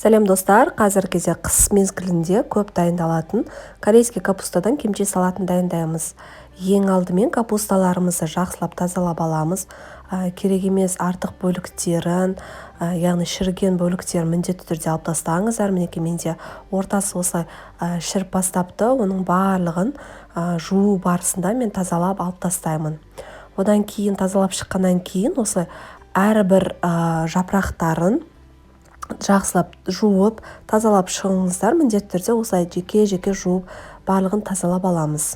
Сәлем достар, қазіргі кезде қыс мезгілінде көп дайындалатын корейский капустадан кимчи салатын дайындаймыз. Ең алдымен капусталарымызды жақсылап тазалап аламыз. Керек емес артық бөліктерін, яғни шіріген бөліктерін міндетті түрде алып тастаңыздар. Мінекей менде ортасы осылай шіріп бастапты. Оның барлығын жуу барысында мен тазалап алып тастаймын. Одан кейін тазалап шыққаннан кейін осылай әрбір жапырақтарын жақсылап жуып, тазалап шығыңыздар. Міндетті түрде осылай жеке-жеке жуып, барлығын тазалап аламыз.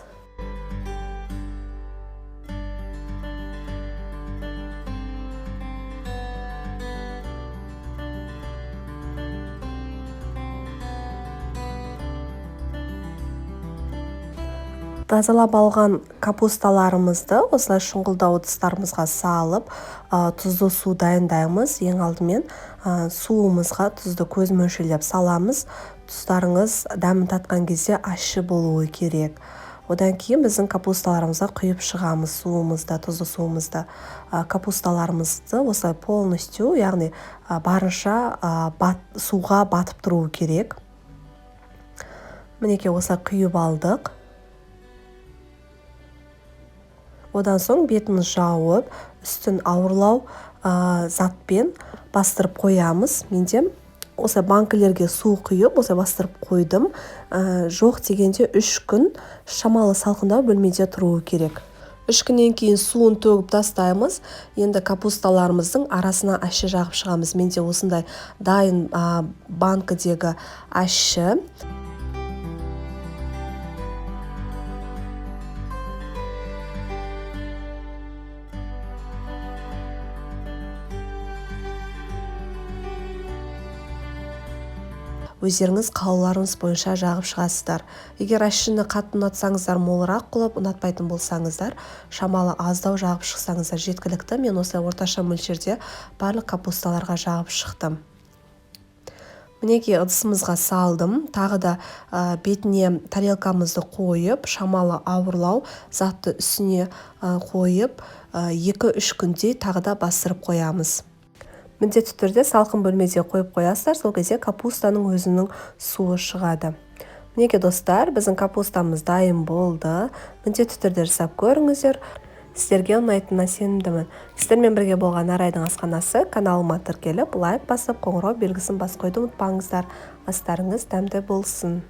Тазалап алған капусталарымызды осылай шұңғылдау ыдыстарымызға салып, тұзды су дайындаймыз. Ең алдымен, суымызға тұзды көз мөлшерлеп саламыз. Тұздарыңыз дәмін татқан кезде ащы болуы керек. Одан кейін біздің капусталарымызға құйып шығамыз суымызды, тұзды суымызды. Капусталарымызды осылай полностью, яғни, барынша, суға батып тұруы керек. Мінекей осылай құйып алдық. Одан соң бетін жауып, үстін ауырлау, затпен бастырып қоямыз. Менде осы банкілерге су құйып, осылай бастырып қойдым. Жоқ дегенде 3 күн шамалы салқындау бөлмеде тұруы керек. 3 күннен кейін суын төгіп тастаймыз. Енді капусталарымыздың арасына ащы жағып шығамыз. Менде осындай дайын, банкідегі ащы. Өздеріңіз қалауларыңыз бойынша жағып шығасыздар. Егер ащыны қатты ұнатсаңыздар, молырақ қылып, ұнатпайтын болсаңыздар, шамалы аздау жағып шықсаңыздар жеткілікті. Мен осылай орташа мөлшерде барлық капусталарға жағып шықтым. Мінекей ыдысымызға салдым. Тағы да, бетіне тарелкамызды қойып, шамалы ауырлау затты үстіне, қойып, екі-үш күндей тағы да бастырып қоямыз. Міндетті түрде салқын бөлмеде қойып қоясыздар, сол кезде капустаның өзінің суы шығады. Мінекей достар, біздің капустамыз дайын болды. Міндетті түрде жасап көріңіздер. Сіздерге ұнайтынына сенімдімін. Сіздермен бірге болған Арайдың асханасы каналыма тіркеліп, лайк басып, қоңырау белгісін басып қоюды ұмытпаңыздар. Астарыңыз дәмді болсын.